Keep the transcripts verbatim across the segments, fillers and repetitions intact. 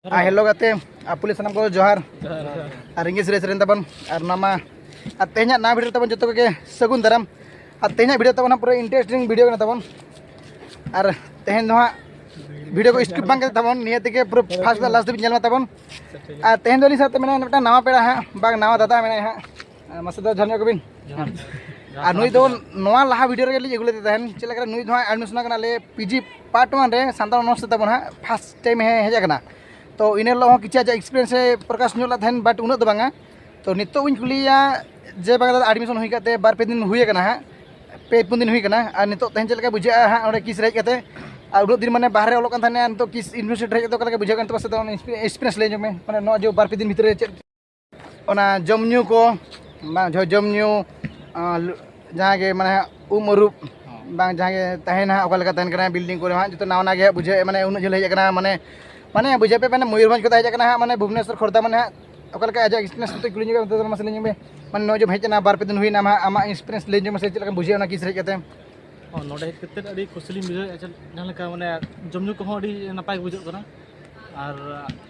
ᱟᱨ hello ᱜᱟᱛᱮ, ᱟᱨ police ᱥᱟᱱᱟᱢ ᱠᱚ ᱡᱚᱦᱟᱨ᱾ ᱟᱨ ᱤᱝᱜᱮᱡᱽ ᱨᱮ ᱥᱮᱨᱮᱧ ᱛᱟᱵᱚᱱ᱾ ᱟᱨ ᱱᱟᱢᱟ ᱟᱨ ᱛᱮᱦᱮᱧᱟᱜ ᱱᱟᱣᱟ ᱵᱷᱤᱰᱤᱭᱳ ᱛᱟᱵᱚᱱ ᱡᱚᱛᱚ ᱠᱚᱜᱮ ᱥᱟᱹᱜᱩᱱ ᱫᱟᱨᱟᱢ᱾ ᱟᱨ ᱛᱮᱦᱮᱧᱟᱜ ᱵᱷᱤᱰᱤᱭᱳ ᱛᱟᱵᱚᱱ ᱦᱟᱸᱜ ᱯᱩᱨᱟᱹ ᱤᱱᱴᱟᱨᱮᱥᱴᱤᱝ ᱵᱷᱤᱰᱤᱭᱳ ᱠᱟᱱᱟ ᱛᱟᱵᱚᱱ᱾ ᱟᱨ ᱛᱮᱦᱮᱧ ᱫᱚ ᱦᱟᱸᱜ ᱵᱷᱤᱰᱤᱭᱳ ᱠᱚ ᱥᱠᱤᱯ ᱵᱟᱝ ᱠᱟᱛᱮ ᱛᱟᱵᱚᱱ, ᱱᱤᱭᱟᱹ ᱛᱮᱜᱮ ᱯᱩᱨᱟᱹ ᱯᱷᱟᱥᱴ ᱠᱷᱚᱱ ᱞᱟᱥᱴ ᱫᱷᱟᱹᱵᱤᱡ ᱧᱮᱞ ᱢᱮ ᱛᱟᱵᱚᱱ᱾ ᱟᱨ ᱛᱮᱦᱮᱧ ᱫᱚ ᱟᱹᱞᱤᱧ ᱥᱟᱶᱛᱮ ᱢᱮᱱᱟᱭᱟ ᱢᱤᱫᱴᱟᱝ ᱱᱟᱣᱟ ᱯᱮᱲᱟ ᱦᱟᱸᱜ, ᱵᱟᱝ ᱱᱟᱣᱟ ᱫᱟᱫᱟ ᱢᱮᱱᱟᱭᱟ ᱦᱟᱸᱜ᱾ ᱟᱨ ᱢᱟᱥᱮ ᱫᱟᱫᱟ ᱡᱚᱦᱟᱨ ᱧᱚᱜ ᱠᱟᱵᱤᱱ᱾ ᱟᱨ ᱱᱩᱭ ᱫᱚ ᱱᱚᱣᱟ ᱞᱟᱦᱟ ᱵᱷᱤᱰᱤᱭᱳ ᱨᱮᱜᱮ ᱞᱤᱧ ᱟᱹᱜᱩ ᱞᱮᱫᱮ ᱛᱟᱦᱮᱱ, ᱪᱮᱫ ᱞᱮᱠᱟ ᱨᱮ ᱱᱩᱭ ᱫᱚ ᱦᱟᱸᱜ ᱮᱰᱢᱤᱥᱚᱱ ᱠᱟᱱᱟ ᱟᱞᱮ ᱯᱤᱡᱤ ᱯᱟᱨᱴ ᱚᱣᱟᱱ ᱨᱮ ᱥᱟᱱᱛᱟᱲ ᱚᱱᱟᱨᱥ ᱛᱮ ᱛᱟᱵᱚᱱ ᱦᱟᱸᱜ ᱯᱷᱟᱥᱴ ᱴᱟᱭᱤᱢ ᱦᱮᱡ ᱟᱠᱟᱱᱟ᱾ ᱛᱚ ᱤᱱᱟᱹ ᱦᱤᱞᱳᱜ ᱦᱚᱸ ᱠᱤᱪᱷᱩ ᱟᱡᱟᱜ ᱮᱠᱥᱯᱤᱨᱤᱭᱮᱱᱥ ᱮ ᱯᱨᱚᱠᱟᱥ ᱧᱚᱜ ᱞᱮᱫ ᱛᱟᱦᱮᱱ, ᱵᱟᱴ ᱩᱱᱟᱹᱜ ᱫᱚ ᱵᱟᱝᱟ᱾ ᱛᱚ ᱱᱤᱛᱚᱜ ᱤᱧ ᱠᱩᱞᱤᱭᱮᱭᱟ ᱡᱮ ᱵᱟᱝ ᱫᱟᱫᱟ, ᱮᱰᱢᱤᱥᱚᱱ ᱦᱩᱭ ᱠᱟᱛᱮ ᱵᱟᱨ ᱯᱮ ᱫᱤᱱ ᱦᱩᱭ ᱟᱠᱟᱱᱟ ᱦᱟᱸᱜ, ᱯᱮ ᱯᱩᱱ ᱫᱤᱱ ᱦᱩᱭ ᱟᱠᱟᱱᱟ, ᱟᱨ ᱱᱤᱛᱚᱜ ᱛᱮᱦᱮᱧ ᱪᱮᱫ ᱞᱮᱠᱟ ᱵᱩᱡᱷᱟᱹᱜᱼᱟ ᱦᱟᱸᱜ ᱚᱸᱰᱮ ᱠᱤᱥ ᱨᱮ ᱦᱮᱡ ᱠᱟᱛᱮ? ᱟᱨ ᱩᱱᱟᱹᱜ ᱫᱤᱱ ᱢᱟᱱᱮ ᱵᱟᱦᱨᱮ ᱚᱞᱚᱜ ᱠᱟᱱ ᱛᱟᱦᱮᱱᱟ, ᱱᱤᱛᱚᱜ ᱠᱤᱥ ᱤᱭᱩᱱᱤᱵᱷᱟᱨᱥᱤᱴᱤ ᱨᱮ ᱦᱮᱡ ᱠᱟᱛᱮ ᱚᱠᱟ ᱞᱮᱠᱟ ᱵᱩᱡᱷᱟᱹᱜ ᱠᱟᱱ ᱛᱟᱢᱟ ᱥᱮ? ᱚᱱᱟ ᱮᱠᱥᱯᱤᱨᱤᱭᱮᱱᱥ ᱞᱟᱹᱭ ᱧᱚᱜ ᱢᱮ, ᱢᱟᱱᱮ ᱱᱚᱣᱟ ᱡᱮ ᱵᱟᱨ ᱯᱮ ᱫᱤᱱ ᱵᱷᱤᱛᱨᱤ ᱨᱮ ᱪᱮᱫ ᱚᱱᱟ ᱡᱚᱢ ᱧᱩ ᱠᱚ, ᱵᱟᱝ ᱡᱚ-, ᱡᱚᱢ ᱧᱩ, ᱟᱨ ᱞᱩ-, ᱡᱟᱦᱟᱸ ᱜᱮ ᱢᱟᱱᱮ ᱩᱢ ᱟᱹᱨᱩᱵ, ᱦᱚᱸ᱾ ᱵᱟᱝ ᱡᱟᱦᱟᱸ ᱜᱮ ᱛᱟᱦᱮᱱᱟ ᱦᱟᱸᱜ, ᱚᱠᱟ ᱞᱮᱠᱟ ᱛᱟᱦᱮᱱ ᱠᱟᱱᱟ ᱵᱤᱞᱰᱤᱝ ᱠᱚᱨᱮ ᱦᱟᱸᱜ, ᱡᱚᱛᱚ ᱱᱟᱣᱟ ᱱᱟᱣᱟ ᱜᱮ ᱦᱟᱸᱜ ᱵᱩᱡᱷᱟᱹᱣ, ᱢᱟᱱᱮ ᱩᱱᱟᱹᱜ ᱡᱷᱟᱹᱞ ᱦᱮᱡ ᱟᱠᱟᱱᱟ, ᱢᱟᱱᱮ, ᱢᱟᱱᱮ ᱵᱩᱡᱷᱟᱹᱣ ᱯᱮ, ᱢᱟᱱᱮ ᱢᱚᱭᱩᱨᱵᱷᱚᱸᱡᱽ ᱠᱷᱚᱱ ᱦᱮᱡ ᱟᱠᱟᱱᱟ ᱦᱟᱸᱜ, ᱢᱟᱱᱮ ᱵᱷᱩᱵᱽᱱᱮᱥᱚᱨ ᱠᱷᱚᱨᱫᱟ, ᱢᱟᱱᱮ ᱦᱟᱸᱜ ᱚᱠᱟ ᱞᱮᱠᱟ ᱟᱡᱟᱜ ᱮᱠᱥᱯᱤᱨᱤᱭᱮᱱᱥ ᱠᱟᱹᱴᱤᱡ ᱠᱩᱞᱤ ᱧᱚᱜ ᱢᱮ, ᱢᱟᱥᱮ ᱞᱟᱹᱭ ᱧᱚᱜ ᱢᱮ, ᱢᱟᱱᱮ ᱱᱚᱜᱼᱚᱭ ᱡᱮᱢ ᱦᱮᱡ ᱮᱱᱟ ᱵᱟᱨ ᱯᱮ ᱫᱤᱱ ᱦᱩᱭᱱᱟ ᱦᱟᱸᱜ, ᱟᱢᱟᱜ ᱮᱠᱥᱯᱤᱨᱤᱭᱮᱱᱥ ᱞᱟᱹᱭ ᱧᱚᱜ ᱢᱮᱥᱮ, ᱪᱮᱫ ᱞᱮᱠᱟᱢ ᱵᱩᱡᱷᱟᱹᱣ ᱚᱱᱟ ᱠᱤᱥ ᱨᱮ ᱦᱮᱡ ᱠᱟᱛᱮ? ᱦᱚᱸ, ᱱᱚᱰᱮ ᱦᱮᱡ ᱠᱟᱛᱮ ᱟᱹᱰᱤ ᱠᱩᱥᱤ ᱞᱤᱧ ᱵᱩᱡᱷᱟᱹᱣᱮᱫᱼᱟ, ᱡᱟᱦᱟᱸ ᱞᱮᱠᱟ ᱢᱟᱱᱮ ᱡᱚᱢ ᱧᱩ ᱠᱚᱦᱚᱸ ᱟᱹᱰᱤ ᱱᱟᱯᱟᱭ ᱜᱮ ᱵᱩᱡᱷᱟᱹᱜ ᱠᱟᱱᱟ᱾ ᱟᱨ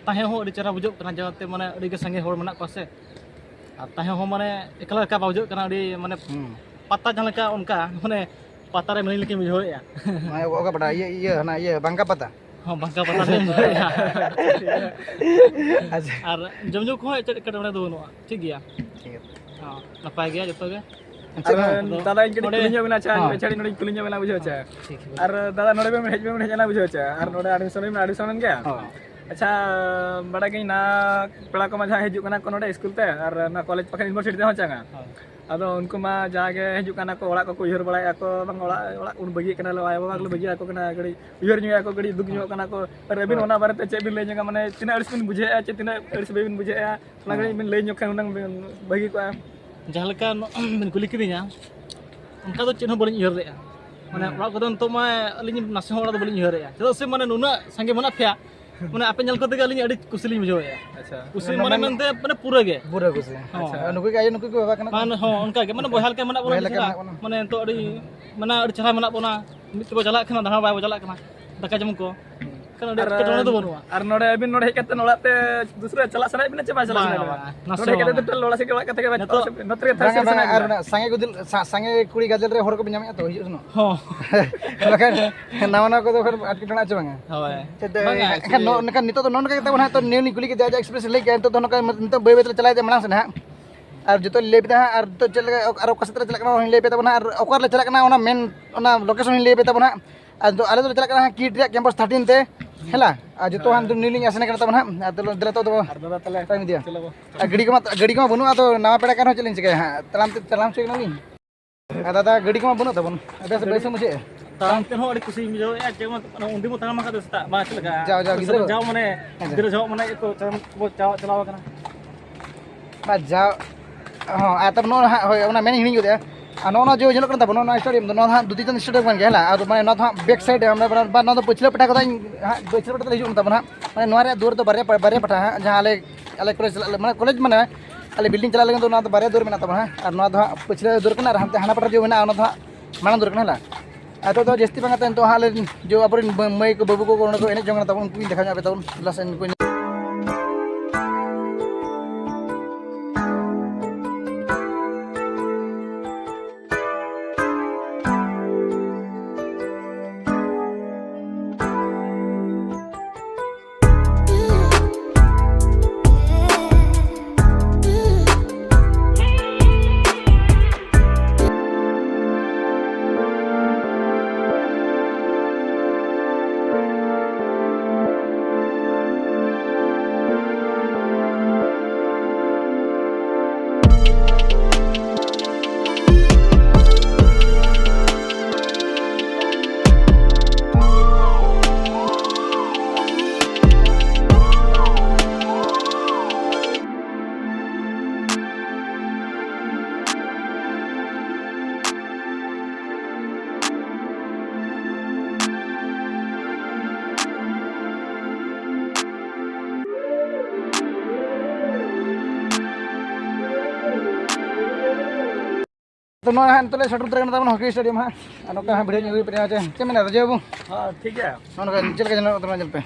ᱛᱟᱦᱮᱸ ᱦᱚᱸ ᱟᱹᱰᱤ ᱪᱮᱦᱨᱟ ᱵᱩᱡᱷᱟᱹᱜ ᱠᱟᱱᱟ, ᱡᱟᱛᱮ ᱢᱟᱱᱮ ᱟᱹᱰᱤ ᱜᱮ ᱥᱟᱸᱜᱮ ᱦᱚᱲ ᱢᱮᱱᱟᱜ ᱠᱚᱣᱟ ᱥᱮ᱾ ᱟᱨ ᱛᱟᱦᱮᱸ ᱦᱚᱸ ᱢᱟᱱᱮ ᱮᱠᱞᱟ ᱮᱠᱞᱟ ᱵᱟᱝ ᱵᱩᱡᱷᱟᱹᱜ ᱠᱟᱱᱟ, ᱟᱹᱰᱤ ᱢᱟᱱᱮ ᱦᱩᱸ᱾ ᱯᱟᱛᱟ ᱡᱟᱦᱟᱸ ᱞᱮᱠᱟ ᱚᱱᱠᱟ, ᱢᱟᱱᱮ ᱯᱟᱛᱟ ᱨᱮ ᱢᱮᱱᱟᱜ ᱞᱮᱠᱟᱧ ᱵᱩᱡᱷᱟᱹᱣᱮᱫᱼᱟ᱾ ᱢᱟᱱᱮ ᱚᱠᱟ ᱯᱟᱛᱟ? ᱤᱭᱟᱹ, ᱤᱭᱟᱹ, ᱦᱟᱱᱟ ᱤᱭᱟᱹ, ᱵᱟᱝᱠᱟ ᱯᱟᱛᱟ? ᱦᱚᱸ, ᱵᱟᱝᱠᱟ ᱯᱟᱛᱟ ᱨᱮ ᱵᱩᱡᱷᱟᱹᱣᱮᱫᱼᱟ᱾ ᱟᱪᱪᱷᱟ᱾ ᱟᱨ ᱡᱚᱢ ᱧᱩ ᱠᱚᱦᱚᱸ ᱮᱴᱠᱮᱴᱚᱬᱮ ᱫᱚ ᱵᱟᱹᱱᱩᱜᱼᱟ, ᱴᱷᱤᱠ ᱜᱮᱭᱟ᱾ ᱴᱷᱤᱠ ᱜᱮᱭᱟ᱾ ᱦᱚᱸ, ᱱᱟᱯᱟᱭ ᱜᱮᱭᱟ ᱡᱚᱛᱚ ᱜᱮ᱾ ᱟᱪᱪᱷᱟ, ᱟᱨ ᱵᱟᱝ᱾ ᱫᱟᱫᱟ, ᱤᱧ ᱠᱟᱹᱴᱤᱡ ᱱᱚᱰᱮ ᱠᱩᱞᱤ ᱧᱚᱜ ᱵᱮᱱᱟ, ᱟᱪᱪᱷᱟ, ᱦᱚᱸ᱾ ᱟᱪᱪᱷᱟ, ᱱᱚᱰᱮᱧ ᱠᱩᱞᱤ ᱧᱚᱜ ᱵᱮᱱᱟ, ᱵᱩᱡᱷᱟᱹᱣ, ᱟᱪᱪᱷᱟ᱾ ᱴᱷᱤᱠ ᱜᱮᱭᱟ᱾ ᱟᱨ ᱫᱟᱫᱟ, ᱱᱚᱰᱮ ᱵᱮᱱ ᱦᱮᱡ, ᱵᱮᱱ ᱦᱮᱡ ᱮᱱᱟ, ᱵᱩᱡᱷᱟᱹᱣ, ᱟᱪᱪᱷᱟ, ᱟᱨ ᱱᱚᱰᱮ ᱟᱰᱢᱤᱥᱚᱱ ᱵᱮᱱ ᱟᱰᱢᱤᱥᱚᱱ ᱮᱱ ᱜᱮᱭᱟ? ᱦᱚᱸ᱾ ᱟᱪᱪᱷᱟ, ᱵᱟᱲᱟᱭ ᱜᱤᱧ ᱱᱟ ᱯᱮᱲᱟ ᱠᱚᱢᱟ ᱡᱟᱦᱟᱸᱭ ᱦᱤᱡᱩᱜ ᱠᱟᱱᱟ ᱠᱚ ᱱᱚᱰᱮ ᱥᱠᱩᱞ ᱛᱮ, ᱟᱨ ᱱᱟ ᱠᱚᱞᱮᱡᱽ ᱯᱟᱠᱷᱟᱱ ᱤᱭᱩᱱᱤᱵᱷᱟᱨᱥᱤᱴᱤ ᱛᱮᱦᱚᱸ ᱪᱟᱝᱟ᱾ ᱦᱳᱭ᱾ ᱟᱫᱚ ᱩᱱᱠᱩ ᱢᱟ ᱡᱟᱜᱮ ᱦᱤᱡᱩᱜ ᱠᱟᱱᱟ ᱠᱚ, ᱚᱲᱟᱜ ᱠᱚᱠᱚ ᱩᱭᱦᱟᱹᱨ ᱵᱟᱲᱟᱭᱮᱫᱼᱟ ᱠᱚ, ᱵᱟᱝ ᱚᱲᱟᱜ, ᱚᱲᱟᱜ ᱠᱚ ᱵᱟᱹᱜᱤᱭᱮᱫ ᱠᱟᱱᱟ, ᱞᱮ ᱟᱭᱳ ᱵᱟᱵᱟ ᱠᱚᱞᱮ ᱵᱟᱹᱜᱤᱭᱟᱠᱚ ᱠᱟᱱᱟ, ᱠᱟᱹᱴᱤᱡ ᱩᱭᱦᱟᱹᱨ ᱧᱚᱜ ᱟᱠᱚ, ᱠᱟᱹᱴᱤᱡ ᱫᱩᱠ ᱧᱚᱜ ᱠᱟᱱᱟ ᱠᱚ᱾ ᱟᱨ ᱟᱹᱵᱤᱱ ᱦᱳᱭ᱾ ᱚᱱᱟ ᱵᱟᱨᱮᱛᱮ ᱪᱮᱫ ᱵᱤᱱ ᱞᱟᱹᱭ ᱧᱚᱜᱟ, ᱢᱟᱱᱮ ᱛᱤᱱᱟᱹᱜ ᱟᱹᱲᱤᱥ ᱵᱤᱱ ᱵᱩᱡᱷᱟᱹᱣᱮᱫᱼᱟ, ᱪᱮ ᱛᱤᱱᱟᱹᱜ ᱟᱹᱲᱤᱥ ᱵᱟᱹᱵᱤᱱ ᱵᱩᱡᱷᱟᱹᱣᱮᱫᱼᱟ? ᱚᱱᱟ ᱠᱟᱹᱴᱤᱡ ᱵᱤᱱ ᱞᱟᱹᱭ ᱧᱚᱜ ᱠᱷᱟᱱ ᱦᱩᱱᱟᱹᱝ ᱵᱤᱱ ᱵᱷᱟᱹᱜᱤ ᱠᱚᱜᱼᱟ᱾ ᱡᱟᱦᱟᱸ ᱞᱮᱠᱟ ᱱᱚ-, ᱵᱤᱱ ᱠᱩᱞᱤ ᱠᱤᱫᱤᱧᱟ, ᱚᱱᱠᱟ ᱫᱚ ᱪᱮᱫ ᱦᱚᱸ ᱵᱟᱹᱞᱤᱧ ᱩᱭᱦᱟᱹᱨ ᱞᱮᱫᱼᱟ᱾ ᱢᱟᱱᱮ, ᱦᱩᱸ᱾ ᱚᱲᱟᱜ ᱠᱚᱫᱚ ᱱᱤᱛᱚᱜ ᱢᱟ ᱟᱹᱞᱤᱧ ᱱᱟᱥᱮ ᱦᱚᱸ ᱚᱲᱟᱜ ᱫᱚ ᱵᱟᱹᱞᱤᱧ ᱩᱭᱦᱟᱹᱨᱮᱫᱼᱟ, ᱪᱮᱫᱟᱜ ᱥᱮ, ᱢᱟᱱᱮ, ᱱᱩᱱᱟᱹᱜ ᱥᱟᱸᱜᱮ ᱢᱮᱱᱟᱜ ᱯᱮᱭᱟ, ᱢᱟᱱᱮ, ᱟᱯᱮ ᱧᱮᱞ ᱠᱟᱛᱮ ᱜᱮ ᱟᱹᱞᱤᱧ ᱟᱹᱰᱤ ᱠᱩᱥᱤ ᱞᱤᱧ ᱵᱩᱡᱷᱟᱹᱣᱮᱫᱼᱟ᱾ ᱟᱪᱪᱷᱟ᱾ ᱠᱩᱥᱤ ᱢᱟᱱᱮ, ᱢᱟᱱᱮ ᱢᱮᱱ- ᱢᱮᱱᱛᱮ, ᱢᱟᱱᱮ, ᱯᱩᱨᱟᱹ ᱜᱮ᱾ ᱯᱩᱨᱟᱹ ᱠᱩᱥᱤ᱾ ᱦᱚᱸ᱾ ᱟᱪᱪᱷᱟ, ᱱᱩᱠᱩ ᱜᱮ ᱟᱭᱳ, ᱱᱩᱠᱩ ᱜᱮ ᱵᱟᱵᱟ ᱠᱟᱱᱟ ᱠᱚ᱾ ᱢᱟᱱᱮ, ᱦᱚᱸ, ᱚᱱᱠᱟ ᱜᱮ, ᱢᱟᱱᱮ, ᱵᱚᱭᱦᱟ ᱞᱮᱠᱟ ᱢᱮᱱᱟᱜ ᱵᱚᱱᱟ, ᱵᱚᱭᱦᱟ ᱞᱮᱠᱟ ᱪᱮᱫᱟᱜ? ᱢᱮᱱᱟᱜ ᱵᱚᱱᱟ᱾ ᱢᱟᱱᱮ, ᱱᱤᱛᱚᱜ ᱟᱹᱰᱤ, ᱢᱟᱱᱮ, ᱟᱹᱰᱤ ᱪᱮᱦᱨᱟ ᱢᱮᱱᱟᱜ ᱵᱚᱱᱟ, ᱢᱤᱫ ᱛᱮᱵᱚ ᱪᱟᱞᱟᱜ ᱠᱟᱱᱟ, ᱫᱟᱬᱟ ᱵᱟᱲᱟᱭ ᱵᱚ ᱪᱟᱞᱟᱜ ᱠᱟᱱᱟ, ᱫᱟᱠᱟ ᱡᱚᱢ ᱠᱚ᱾ ᱦᱩᱸ᱾ ᱠᱟᱱᱟ, ᱟᱹᱰᱤ ᱮᱴᱠᱮᱴᱚᱬᱮ ᱫᱚ ᱵᱟᱹᱱᱩᱜᱼᱟ᱾ ᱟᱨ ᱱᱚᱰᱮ ᱟᱹᱵᱤᱱ ᱱᱚᱰᱮ ᱦᱮᱡ ᱠᱟᱛᱮ ᱚᱲᱟᱜ ᱛᱮ ᱫᱩᱥᱨᱟ ᱪᱟᱞᱟᱜ ᱥᱟᱱᱟᱭᱮᱫ ᱵᱤᱱᱟ ᱪᱮ ᱵᱟᱭ ᱪᱟᱞᱟᱜ ᱵᱟᱝ, ᱥᱟᱱᱟᱭᱮᱫ ᱵᱤᱱᱟ? ᱵᱟᱝ, ᱱᱟᱥᱮ ᱱᱚᱰᱮ ᱦᱮᱡ ᱠᱟᱛᱮ ᱦᱚᱸ ᱫᱚ ᱵᱟᱝ᱾ ᱴᱳᱴᱟᱞ ᱚᱲᱟᱜ ᱥᱮᱫ ᱜᱮ ᱚᱲᱟᱜ ᱠᱟᱛᱮ ᱜᱮ ᱵᱟᱭ ᱱᱤᱛᱚᱜ ᱪᱟᱞᱟᱜ ᱥᱟᱱᱟᱭᱮᱫ ᱵᱤᱱᱟ? ᱵᱟᱝᱟ, ᱱᱚᱛᱮ ᱨᱮ ᱵᱟᱝᱟ, ᱛᱟᱦᱮᱸ ᱟᱨ ᱥᱟᱱᱟᱭᱮᱫ ᱚᱱᱟ ᱵᱤᱱᱟ? ᱥᱟᱸᱜᱮ ᱠᱚ ᱫᱤᱞ-, ᱥᱟ-, ᱥᱟᱸᱜᱮ ᱠᱩᱲᱤ ᱜᱟᱫᱮᱞ ᱨᱮ ᱦᱚᱲ ᱠᱚᱵᱤᱱ ᱧᱟᱢᱮᱫᱼᱟ ᱛᱚ, ᱦᱤᱡᱩᱜ ᱥᱮᱱᱚᱜ? ᱦᱚᱸ᱾ ᱵᱟᱠᱷᱟᱱ ᱱᱟᱣᱟ ᱱᱟᱣᱟ ᱠᱚᱫᱚ ᱵᱟᱠᱷᱟᱱ ᱮᱴᱠᱮᱴᱚᱬᱮ ᱪᱮ ᱵᱟᱝᱟ? ᱦᱳᱭ᱾ ᱪᱮᱫ, ᱵᱟᱝᱟ, ᱮᱱᱠᱷᱟᱱ actually ᱱᱚ-, ᱮᱱᱠᱷᱟᱱ ᱱᱤᱛᱚᱜ ᱫᱚ ᱱᱚᱜᱼᱚ ᱱᱚᱝᱠᱟ ᱠᱟᱛᱮ ᱵᱚᱱ ᱦᱟᱸᱜ ᱛᱚ ᱱᱤᱭᱟᱹ ᱞᱤᱧ ᱠᱩᱞᱤ ᱠᱮᱫᱮᱭᱟ, ᱟᱡᱟᱜ experience ᱞᱟᱹᱭ ᱠᱮᱫᱼᱟ, ᱱᱤᱛᱚᱜ ᱫᱚ ᱱᱚᱝᱠᱟ, ᱱᱤᱛᱚᱜ ᱵᱟᱹᱭ ᱵᱟᱹᱭ ᱛᱮ ᱪᱟᱞᱟᱣ ᱤᱫᱤᱜᱼᱟ ᱢᱟᱲᱟᱝ ᱥᱮᱫ ᱦᱟᱸᱜ᱾ ᱟᱨ ᱡᱚᱛᱚ ᱞᱟᱹᱭ ᱯᱮ ᱛᱟᱦᱮᱸᱫ, ᱟᱨ ᱱᱤᱛᱚᱜ ᱪᱮᱫ ᱞᱮᱠᱟ, ᱟᱨ ᱚᱠᱟ ᱥᱮᱫ ᱨᱮ ᱪᱟᱞᱟᱜ ᱠᱟᱱᱟ, ᱚᱱᱟ ᱦᱚᱸᱧ ᱞᱟᱹᱭ ᱯᱮ ᱛᱟᱵᱚᱱᱟ, ᱟᱨ ᱚᱠᱟ ᱨᱮᱞᱮ ᱪᱟᱞᱟᱜ ᱠᱟᱱᱟ, ᱚᱱᱟ main, ᱚᱱᱟ location ᱦᱚᱸᱧ ᱞᱟᱹᱭ ᱯᱮ ᱛᱟᱵᱚᱱᱟ ᱦᱟᱸᱜ᱾ ᱟᱫᱚ ᱟᱞᱮ ᱫᱚᱞᱮ ᱪᱟᱞᱟᱜ ᱠᱟᱱᱟ ᱦᱟᱸᱜ ᱠᱤᱴ ᱨᱮᱭᱟᱜ campus thirteen ᱛᱮ, ᱦᱮᱞᱟ᱾ ᱟᱨ ᱡᱚᱛᱚ ᱦᱟᱸᱜ ᱱᱤᱭᱟᱹ ᱞᱤᱧ ᱟᱥᱮᱱ ᱠᱟᱱᱟ ᱛᱟᱵᱚᱱ ᱦᱟᱸᱜ᱾ ᱟᱨ ᱫᱮᱞᱟ, ᱫᱮᱞᱟ ᱛᱚ ᱟᱫᱚ ᱟᱨ ᱫᱟᱫᱟ ᱛᱟᱦᱞᱮ time ᱤᱫᱤᱭᱟ᱾ ᱪᱮᱫ ᱞᱮᱠᱟ? ᱟᱨ ᱜᱟᱹᱰᱤ ᱠᱚᱢᱟ, ᱜᱟᱹᱰᱤ ᱠᱚᱢᱟ ᱵᱟᱹᱱᱩᱜᱼᱟ, ᱟᱫᱚ ᱱᱟᱣᱟ ᱯᱮᱲᱟ ᱠᱟᱱ ᱨᱮᱦᱚᱸ ᱪᱮᱫ ᱞᱤᱧ ᱪᱤᱠᱟᱹᱭᱟ ᱦᱟᱸᱜ, ᱛᱟᱲᱟᱢ ᱛᱮ, ᱛᱟᱲᱟᱢ ᱦᱚᱪᱚᱭ ᱠᱟᱱᱟᱞᱤᱧ᱾ ᱟᱨ ᱫᱟᱫᱟ, ᱜᱟᱹᱰᱤ ᱠᱚᱢᱟ ᱵᱟᱹᱱᱩᱜ ᱛᱟᱵᱚᱱ᱾ ᱟᱫᱚ ᱵᱮᱥ ᱜᱟᱹᱰᱤ ᱵᱩᱡᱷᱟᱹᱜᱼᱟ᱾ ᱛᱟᱲᱟᱢ ᱛᱮᱦᱚᱸ ᱟᱹᱰᱤ ᱠᱩᱥᱤᱧ ᱵᱩᱡᱷᱟᱹᱣᱮᱫᱼᱟ, ᱡᱮᱢᱚᱱ ᱩᱱᱫᱤᱱ ᱵᱚ ᱛᱟᱲᱟᱢ ᱟᱠᱟᱫ ᱫᱚ ᱥᱮᱛᱟᱜ ᱢᱟ ᱪᱮᱫ ᱞᱮᱠᱟ? ᱡᱟᱣ, ᱡᱟᱣ ᱜᱤᱫᱽᱨᱟᱹ᱾ ᱡᱟᱣ ᱢᱟᱱᱮ, ᱦᱮᱸ᱾ ᱜᱤᱫᱽᱨᱟᱹ ᱡᱚᱦᱚᱜ ᱢᱟᱱᱮ ᱪᱮᱫ ᱠᱚ ᱪᱟᱞᱟᱣ, ᱵᱚ ᱪᱟᱞᱟᱣ, ᱪᱟᱞᱟᱣ ᱟᱠᱟᱱᱟ᱾ ᱵᱟ, ᱡᱟᱣ, ᱦᱚᱸ, ᱟᱨ ᱛᱟᱨᱯᱚᱨ ᱱᱚᱜᱼᱚ ᱱᱟᱦᱟᱜ, ᱦᱳᱭ, ᱚᱱᱟ ᱢᱮᱱ ᱦᱤᱲᱤᱧ ᱜᱚᱫᱮᱜᱼᱟ᱾ ᱟᱨ ᱱᱚᱜᱼᱚ ᱱᱚᱣᱟ ᱡᱮ ᱧᱮᱞᱚᱜ ᱠᱟᱱ ᱛᱟᱵᱚᱱᱟ, ᱱᱚᱣᱟ stadium ᱫᱚ, ᱱᱚᱣᱟ ᱫᱚ ᱦᱟᱸᱜ ᱫᱩᱛᱤ ᱪᱟᱸᱫᱽ stadium ᱠᱟᱱ ᱜᱮᱭᱟ, ᱦᱮᱸ, ᱟᱫᱚ ᱢᱟᱱᱮ ᱱᱚᱣᱟ ᱫᱚ ᱦᱟᱸᱜ back side ᱨᱮ, ᱢᱟᱱᱮ ᱵᱟ-, ᱵᱟ-, ᱱᱚᱣᱟ ᱫᱚ ᱯᱟᱹᱪᱷᱞᱟᱹ ᱯᱟᱴᱟ ᱠᱚᱫᱚᱧ ᱦᱟᱸᱜ, ᱯᱟᱹᱪᱷᱞᱟᱹ ᱯᱟᱴᱟ ᱛᱮᱞᱮ ᱦᱤᱡᱩᱜ ᱠᱟᱱ ᱛᱟᱵᱚᱱᱟ ᱦᱟᱸᱜ᱾ ᱢᱟᱱᱮ ᱱᱚᱣᱟ ᱨᱮᱭᱟᱜ ᱫᱩᱣᱟᱹᱨ ᱫᱚ ᱵᱟᱨᱭᱟ ᱯᱟ-, ᱵᱟᱨᱭᱟ ᱯᱟᱴᱟ ᱦᱟᱸᱜ, ᱡᱟᱦᱟᱸ ᱟᱞᱮ, ᱟᱞᱮ college ᱪᱟᱞᱟᱜ ᱞᱟᱹᱜᱤᱫ, ᱢᱟᱱᱮ college ᱢᱟᱱᱮ ᱟᱞᱮ building ᱪᱟᱞᱟᱜ ᱞᱟᱹᱜᱤᱫ ᱫᱚ ᱱᱚᱣᱟ ᱫᱚ ᱵᱟᱨᱭᱟ ᱫᱩᱣᱟᱹᱨ ᱢᱮᱱᱟᱜ ᱛᱟᱵᱚᱱᱟ ᱦᱟᱸᱜ᱾ ᱟᱨ ᱱᱚᱣᱟ ᱫᱚ ᱦᱟᱸᱜ ᱯᱟᱹᱪᱷᱞᱟᱹ ᱫᱩᱣᱟᱹᱨ ᱠᱟᱱᱟ, ᱟᱨ ᱦᱟᱱᱛᱮ ᱦᱟᱱᱟ ᱯᱟᱴᱟ ᱨᱮ ᱡᱮ ᱢᱮᱱᱟᱜᱼᱟ, ᱚᱱᱟ ᱫᱚ ᱦᱟᱸᱜ ᱢᱟᱲᱟᱝ ᱫᱩᱣᱟᱹᱨ ᱠᱟᱱᱟ, ᱦᱮᱸ ᱞᱟ᱾ ᱟᱨ ᱱᱤᱛᱚᱜ ᱫᱚ ᱡᱟᱹᱥᱛᱤ ᱵᱟᱝ ᱠᱟᱛᱮ ᱱᱤᱛᱚᱜ ᱦᱟᱸᱜ ᱟᱞᱮ ᱡᱮ ᱟᱵᱚᱨᱮᱱ ᱢᱟᱹ-, ᱢᱟᱹᱭ ᱠᱚ ᱵᱟᱹᱵᱩ ᱠᱚ ᱚᱸᱰᱮ ᱠᱚ ᱮᱱᱮᱡ ᱡᱚᱝ ᱠᱟᱱᱟ ᱛᱟᱵᱚᱱ, ᱩᱱᱠᱩᱧ ᱫᱮᱠᱷᱟᱣ ᱧᱚᱜ ᱟᱯᱮ ᱛᱟᱵᱚᱱ, ᱫᱮᱞᱟ ᱥᱮ ᱩᱱᱠᱩᱧ ᱛᱚ, ᱱᱚᱣᱟ ᱦᱟᱸᱜ ᱱᱤᱛᱚᱜ ᱞᱮ ᱥᱮᱴᱮᱨ ᱩᱛᱟᱹᱨ ᱠᱟᱱᱟ ᱛᱟᱵᱚᱱ ᱦᱚᱠᱤ ᱥᱴᱮᱰᱤᱭᱟᱢ ᱦᱟᱸᱜ᱾ ᱟᱨ ᱱᱚᱝᱠᱟ ᱦᱟᱸᱜ ᱵᱷᱤᱰᱤᱭᱳ ᱧᱮᱞ ᱦᱩᱭᱩᱜ ᱠᱟᱱᱟ, ᱪᱮ ᱪᱮᱫ ᱢᱮᱱᱟ ᱨᱟᱡᱩ ᱵᱟᱹᱵᱩ? ᱦᱮᱸ, ᱴᱷᱤᱠ ᱜᱮᱭᱟ᱾ ᱱᱚᱜᱼᱚ ᱱᱚᱝᱠᱟ ᱪᱮᱫ ᱞᱮᱠᱟ ᱧᱮᱞᱚᱜ ᱠᱟᱱᱟ ᱛᱟᱵᱚᱱᱟ, ᱧᱮᱞ ᱯᱮ᱾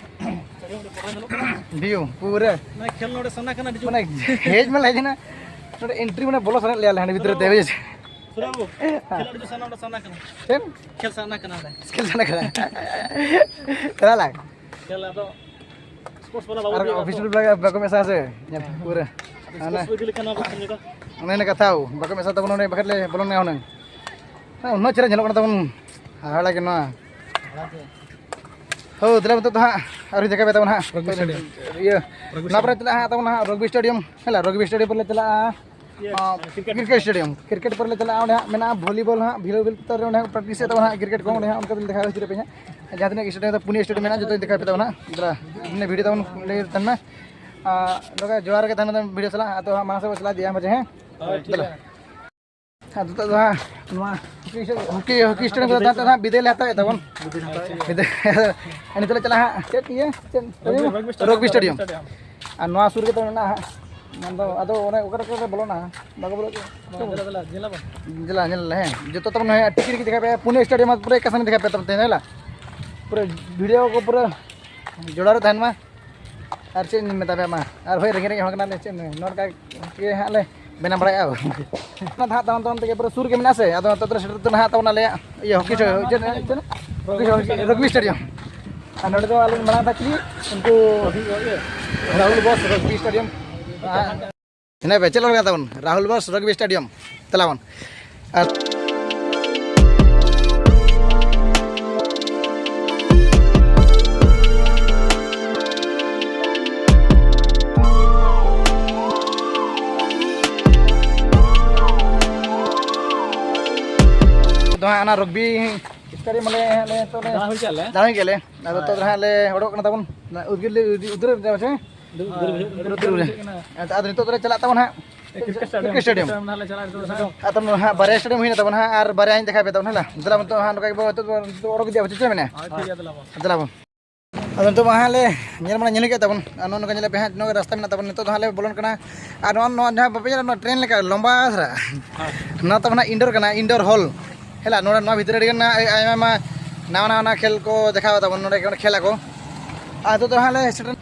ᱵᱷᱤᱭᱩ ᱯᱩᱨᱟᱹ᱾ ᱢᱟᱱᱮ ᱠᱷᱮᱞ ᱱᱚᱰᱮ ᱥᱟᱱᱟ ᱠᱟᱱᱟ, ᱟᱹᱰᱤ ᱡᱳᱨ᱾ ᱢᱟᱱᱮ ᱦᱮᱡ ᱢᱟ ᱦᱮᱡ ᱮᱱᱟ, ᱱᱚᱰᱮ ᱮᱱᱴᱨᱤ ᱢᱟᱱᱮ ᱵᱚᱞᱚ ᱥᱟᱱᱟᱭᱮᱫ ᱞᱮᱭᱟ ᱟᱞᱮ ᱦᱟᱸᱰᱮ ᱵᱷᱤᱛᱨᱤ ᱛᱮ, ᱵᱩᱡᱷᱟᱹᱣ ᱪᱮ? ᱥᱩᱨᱟᱹ ᱵᱟᱹᱵᱩ, ᱦᱮᱸ᱾ ᱠᱷᱮᱞ ᱟᱹᱰᱤ ᱡᱳᱨ ᱥᱟᱱᱟ, ᱚᱸᱰᱮ ᱥᱟᱱᱟ ᱠᱟᱱᱟ᱾ ᱪᱮᱫ? ᱠᱷᱮᱞ ᱥᱟᱱᱟ ᱠᱟᱱᱟ ᱚᱸᱰᱮ᱾ ᱠᱷᱮᱞ ᱥᱟᱱᱟ ᱠᱟᱱᱟ᱾ ᱪᱟᱞᱟᱜ ᱞᱟᱝ᱾ ᱠᱷᱮᱞ ᱟᱫᱚ ᱥᱯᱳᱨᱴᱥ ᱵᱟᱞᱟ ᱵᱟᱵᱚ ᱟᱨ ᱤᱫᱤᱭᱟ ᱚᱯᱷᱤᱥᱤᱭᱟᱞ ᱛᱚ᱾ ᱵᱟᱞᱟ ᱵᱟᱠᱚ ᱢᱮᱥᱟ ᱥᱮ? ᱧᱮᱞ ᱯᱩᱨᱟᱹ᱾ ᱟᱫᱚ ᱦᱟᱱᱟ ᱥᱯᱳᱨᱴᱥ ᱵᱚ ᱤᱫᱤ ᱞᱮᱠᱷᱟᱱ ᱟᱵᱚ ᱠᱷᱮᱞ ᱡᱚᱜᱟ᱾ ᱚᱱᱮ ᱚᱱᱟ ᱠᱟᱛᱷᱟ, ᱵᱟᱠᱚ ᱢᱮᱥᱟ ᱛᱟᱵᱚᱱᱟ, ᱚᱸᱰᱮ ᱵᱟᱠᱷᱟᱡ ᱞᱮ ᱵᱚᱞᱚᱱᱟ ᱦᱩᱱᱟᱹᱝ᱾ ᱦᱮᱸ, ᱩᱱᱟᱹᱜ ᱪᱮᱦᱨᱟ ᱧᱮᱞᱚᱜ ᱠᱟᱱᱟ ᱛᱟᱵᱚᱱ, ᱦᱟᱦᱟᱲᱟ ᱜᱮ ᱱᱚᱣᱟ᱾ ᱦᱳ, ᱫᱮᱞᱟ ᱱᱤᱛᱚᱜ ᱫᱚ ᱦᱟᱸᱜ ᱟᱹᱣᱨᱤ ᱫᱮᱠᱷᱟᱣ ᱯᱮ ᱛᱟᱵᱚᱱ ᱦᱟᱸᱜ᱾ ᱨᱚᱜᱽᱵᱤ ᱥᱴᱮᱰᱤᱭᱟᱢ᱾ ᱤᱭᱟᱹ, ᱨᱚᱜᱽᱵᱤ ᱱᱚᱣᱟ ᱯᱚᱨᱮ ᱥᱴᱮᱰᱤᱭᱟᱢ᱾ ᱪᱟᱞᱟᱜ ᱦᱟᱸᱜ ᱛᱟᱵᱚᱱ ᱦᱟᱸᱜ ᱨᱚᱜᱽᱵᱤ ᱥᱴᱮᱰᱤᱭᱟᱢ, ᱦᱮᱸ, ᱨᱚᱜᱽᱵᱤ ᱥᱴᱮᱰᱤᱭᱟᱢ ᱯᱚᱨᱮ ᱞᱮ ᱪᱟᱞᱟᱜᱼᱟ᱾ ᱤᱭᱟᱹ, ᱟᱸ, ᱠᱨᱤᱠᱮᱴ᱾ ᱠᱨᱤᱠᱮᱴ ᱥᱴᱮᱰᱤᱭᱟᱢ, ᱠᱨᱤᱠᱮᱴ ᱯᱚᱨᱮ ᱞᱮ ᱪᱟᱞᱟᱜᱼᱟ, ᱚᱸᱰᱮ ᱦᱟᱸᱜ ᱢᱮᱱᱟᱜᱼᱟ ᱵᱷᱚᱞᱤᱵᱚᱞ ᱦᱟᱸᱜ, ᱵᱷᱤᱞᱟᱹ ᱵᱷᱤᱞ ᱛᱚ ᱚᱸᱰᱮ ᱦᱟᱸᱜ ᱯᱨᱮᱠᱴᱤᱥ ᱮᱫ ᱛᱟᱵᱚᱱ ᱦᱟᱸᱜ ᱠᱨᱤᱠᱮᱴ ᱠᱚ, ᱚᱸᱰᱮ ᱦᱟᱸᱜ ᱚᱱᱠᱟ ᱛᱮᱞᱮ ᱫᱮᱠᱷᱟᱣ ᱦᱚᱪᱚ ᱯᱮ ᱦᱟᱸᱜ᱾ ᱡᱟᱦᱟᱸ ᱛᱤᱱᱟᱹᱜ ᱥᱴᱮᱰᱤᱭᱟᱢ ᱫᱚ, ᱯᱩᱱᱭᱟᱹ ᱥᱴᱮᱰᱤᱭᱟᱢ ᱢᱮᱱᱟᱜᱼᱟ, ᱡᱚᱛᱚᱧ ᱫᱮᱠᱷᱟᱣ ᱯᱮ ᱛᱟᱵᱚᱱᱟ ᱦᱟᱸᱜ᱾ ᱫᱮᱞᱟ, ᱢᱟᱱᱮ ᱵᱷᱤᱰᱤᱭᱳ ᱛᱟᱵᱚᱱ ᱞᱟᱹᱭ ᱛᱟᱦᱮᱱ ᱢᱟ᱾ ᱟᱨ ᱱᱚᱝᱠᱟ ᱡᱚᱦᱟᱨ ᱜᱮ ᱛᱟᱦᱮᱱᱟ ᱵᱷᱤᱰᱤᱭᱳ ᱥᱟᱞᱟᱜ, ᱟᱫᱚ ᱦᱟᱸᱜ ᱢᱟᱲᱟᱝ ᱥᱮᱫ ᱵᱚ ᱪᱟᱞᱟᱣ ᱤᱫᱤᱭᱟ ᱢᱟᱡᱷᱮ, ᱦᱮᱸ? ᱦᱳᱭ, ᱴᱷᱤᱠ ᱫᱮᱞᱟ᱾ ᱜᱮᱭᱟ᱾ ᱟᱨ ᱱᱤᱛᱚᱜ ᱫᱚ ᱦᱟᱸᱜ ᱱᱚᱣᱟ ᱦᱚᱠᱤ, ᱦᱚᱠᱤ ᱥᱴᱮᱰᱤᱭᱟᱢ ᱠᱚᱫᱚ ᱛᱟᱦᱮᱸ ᱛᱟᱦᱮᱸ ᱦᱟᱸᱜ ᱵᱤᱫᱟᱹᱭ ᱞᱮ ᱦᱟᱛᱟᱣᱮᱫ ᱛᱟᱵᱚᱱ᱾ ᱵᱤᱫᱟᱹᱭ᱾ ᱟᱨ ᱱᱤᱛᱚᱜ ᱞᱮ ᱪᱟᱞᱟᱜᱼᱟ ᱦᱟᱸᱜ ᱪᱮᱫ ᱤᱭᱟᱹ, ᱪᱮᱫ ᱨᱚᱜᱽᱵᱤ, ᱨᱚᱜᱽᱵᱤ ᱨᱚᱜᱽᱵᱤ ᱥᱴᱮᱰᱤᱭᱟᱢ᱾ ᱥᱴᱮᱰᱤᱭᱟᱢ᱾ ᱟᱨ ᱱᱚᱣᱟ ᱥᱩᱨ ᱨᱮᱜᱮ ᱛᱟᱵᱚᱱ ᱢᱮᱱᱟᱜᱼᱟ ᱦᱟᱸᱜ᱾ ᱟᱫᱚ, ᱟᱫᱚ ᱚᱱᱮ ᱚᱠᱟ ᱨᱮ ᱵᱚᱞᱚᱱᱟ? ᱵᱟᱠᱚ ᱵᱚᱞᱚ ᱦᱚᱪᱚ-, ᱫᱮᱞᱟ, ᱫᱮᱞᱟ, ᱧᱮᱞ ᱟᱵᱚᱱ᱾ ᱫᱮᱞᱟ, ᱧᱮᱞ ᱟᱞᱮ, ᱦᱮᱸ᱾ ᱡᱚᱛᱚ ᱛᱟᱵᱚᱱ ᱦᱮᱸ, ᱴᱤᱠᱤᱴ ᱜᱮ ᱫᱮᱠᱷᱟᱣ ᱯᱮ, ᱯᱩᱱᱭᱟᱹ ᱥᱴᱮᱰᱤᱭᱟᱢ ᱯᱩᱨᱟᱹ ᱮᱠᱟ ᱥᱟᱢᱱᱮ ᱫᱮᱠᱷᱟᱣ ᱯᱮ ᱛᱟᱵᱚᱱ ᱛᱮ, ᱧᱮᱞᱟ᱾ ᱯᱩᱨᱟᱹ ᱵᱷᱤᱰᱤᱭᱳ ᱠᱚ ᱯᱩᱨᱟᱹ ᱡᱚᱲᱟᱣ ᱨᱮ ᱛᱟᱦᱮᱱ ᱢᱟ᱾ ᱟᱨ ᱪᱮᱫ ᱤᱧ ᱢᱮᱛᱟ ᱯᱮᱭᱟ ᱢᱟ, ᱟᱨ ᱦᱳᱭ, ᱨᱮᱸᱜᱮᱡ ᱨᱮᱸᱜᱮᱡ ᱦᱚᱲ ᱠᱟᱱᱟᱞᱮ, ᱪᱮᱫ ᱮᱢ ᱢᱮᱱᱟ, ᱱᱚᱣᱟ ᱞᱮᱠᱟ ᱜᱮ ᱦᱟᱸᱜ ᱞᱮ ᱵᱮᱱᱟᱣ ᱵᱟᱲᱟᱭᱟ᱾ ᱚᱱᱟ ᱫᱚ ᱦᱟᱸᱜ ᱛᱟᱭᱚᱢ ᱛᱟᱭᱚᱢ ᱛᱮᱜᱮ ᱯᱩᱨᱟᱹ ᱥᱩᱨ ᱜᱮ ᱢᱮᱱᱟᱜᱼᱟ ᱥᱮ, ᱟᱫᱚ ᱱᱤᱛᱚᱜ ᱫᱚ ᱥᱮᱴᱮᱨ ᱩᱛᱟᱹᱨ ᱱᱟᱦᱟᱜ ᱛᱟᱵᱚᱱ ᱟᱞᱮᱭᱟᱜ ᱤᱭᱟᱹ ᱦᱚᱠᱤ ᱥᱴᱮ-, ᱪᱮᱫ, ᱪᱮᱫ? ᱨᱚᱜᱽᱵᱤ ᱥᱴᱮᱰᱤᱭᱟᱢ᱾ ᱟᱨ ᱱᱚᱰᱮ ᱫᱚ ᱟᱞᱮ ᱢᱟᱲᱟᱝ ᱛᱟᱠᱤ ᱩᱱᱠᱩ ᱨᱟᱦᱩᱞ ᱵᱚᱥ ᱨᱚᱜᱽᱵᱤ ᱥᱴᱮᱰᱤᱭᱟᱢ᱾ ᱦᱮᱸ ᱵᱮ, ᱪᱮᱫ ᱞᱮᱠᱟ ᱛᱟᱵᱚᱱ ᱨᱟᱦᱩᱞ ᱵᱚᱥ ᱨᱚᱜᱽᱵᱤ ᱥᱴᱮᱰᱤᱭᱟᱢ ᱛᱟᱞᱟᱵᱚᱱ᱾ ᱟᱨ ᱫᱚ ᱦᱟᱸᱜ ᱚᱱᱟ ᱨᱚᱜᱽᱵᱤ ᱥᱴᱮᱰᱤᱭᱟᱢ ᱞᱮ ᱦᱟᱸᱜ ᱞᱮ ᱱᱤᱛᱚᱜ ᱞᱮ ᱫᱟᱬᱟ ᱦᱩᱭ ᱠᱮᱜᱼᱟ ᱞᱮ᱾ ᱫᱟᱬᱟ ᱦᱩᱭ ᱠᱮᱜᱼᱟ ᱞᱮ᱾ ᱟᱫᱚ ᱱᱤᱛᱚᱜ ᱫᱚ ᱦᱟᱸᱜ ᱞᱮ ᱚᱰᱚᱠ ᱠᱟᱱᱟ ᱛᱟᱵᱚᱱ᱾ ᱚᱱᱟ ᱩᱫᱽᱜᱟᱹᱨ ᱞᱮ ᱩᱫᱽᱜᱟᱹᱨ ᱨᱮ ᱪᱮ? ᱩᱫᱽᱜᱟᱹᱨ ᱵᱩᱡᱷᱟᱹᱜ ᱠᱟᱱᱟ᱾ ᱩᱫᱽᱜᱟᱹᱨ ᱵᱩᱡᱷᱟᱹᱜ ᱠᱟᱱᱟ᱾ ᱟᱫᱚ ᱱᱤᱛᱚᱜ ᱫᱚᱞᱮ ᱪᱟᱞᱟᱜ ᱛᱟᱵᱚᱱ ᱦᱟᱸᱜ᱾ Cricket stadium. Cricket stadium. Cricket stadium ᱱᱟᱦᱟᱜ ᱞᱮ ᱪᱟᱞᱟᱜᱼᱟ ᱱᱤᱛᱚᱜ ᱫᱚ᱾ ᱟᱫᱚ ᱱᱚᱣᱟ ᱦᱟᱸᱜ ᱵᱟᱨᱭᱟ ᱥᱴᱮᱰᱤᱭᱟᱢ ᱦᱩᱭᱱᱟ ᱛᱟᱵᱚᱱ ᱦᱟᱸᱜ, ᱟᱨ ᱵᱟᱨᱭᱟ ᱦᱟᱸᱜ ᱤᱧ ᱫᱮᱠᱷᱟᱣ ᱯᱮ ᱛᱟᱵᱚᱱ ᱦᱮᱸ᱾ ᱫᱮᱞᱟ ᱱᱤᱛᱚᱜ ᱦᱟᱸᱜ ᱱᱚᱝᱠᱟ ᱜᱮᱵᱚ ᱱᱤᱛᱚᱜ ᱫᱚ ᱚᱰᱚᱠ ᱤᱫᱤᱭᱟ, ᱪᱮᱫ ᱢᱮᱱᱟ? ᱦᱳᱭ, ᱴᱷᱤᱠ ᱜᱮᱭᱟ, ᱫᱮᱞᱟ ᱵᱚᱱ᱾ ᱫᱮᱞᱟ ᱵᱚᱱ᱾ ᱟᱫᱚ ᱱᱤᱛᱚᱜ ᱢᱟ ᱦᱟᱸᱜ ᱞᱮ ᱧᱮᱞ ᱢᱟ ᱧᱮᱞ ᱠᱮᱫ ᱛᱟᱵᱚᱱ, ᱟᱨ ᱱᱚᱜᱼᱚ ᱱᱚᱝᱠᱟ ᱧᱮᱞ ᱯᱮ ᱦᱟᱸᱜ, ᱱᱚᱣᱟ ᱨᱟᱥᱛᱟ ᱢᱮᱱᱟᱜ ᱛᱟᱵᱚᱱ᱾ ᱱᱤᱛᱚᱜ ᱫᱚ ᱦᱟᱸᱜ ᱞᱮ ᱵᱚᱞᱚᱱ ᱠᱟᱱᱟ, ᱟᱨ ᱱᱚᱣᱟ, ᱱᱚᱣᱟ ᱡᱟᱦᱟᱸ ᱵᱟᱯᱮ ᱧᱮᱞᱟ, ᱱᱚᱣᱟ ᱴᱨᱮᱱ ᱞᱮᱠᱟ ᱞᱚᱢᱵᱟ ᱫᱷᱟᱨᱟ, ᱱᱚᱣᱟ ᱛᱟᱵᱚᱱ ᱦᱟᱸᱜ ᱤᱱᱰᱳᱨ ᱠᱟᱱᱟ, ᱤᱱᱰᱳᱨ ᱦᱚᱞ᱾ ᱦᱮᱞᱟ, ᱱᱚᱰᱮ ᱱᱚᱣᱟ ᱵᱷᱤᱛᱨᱤ ᱨᱮᱜᱮ ᱱᱟᱜ ᱟᱭᱢᱟ ᱟᱭᱢᱟ ᱱᱟᱣᱟ ᱱᱟᱣᱟ ᱱᱟᱜ ᱠᱷᱮᱞ ᱠᱚ ᱫᱮᱠᱷᱟᱣ ᱛᱟᱵᱚᱱ, ᱱᱚᱰᱮ ᱠᱷᱮᱞ ᱟᱠᱚ᱾ ᱟᱨ ᱱᱤᱛᱚᱜ ᱫᱚ ᱦᱟᱸᱜ ᱞᱮ ᱥᱮᱴᱮᱨ,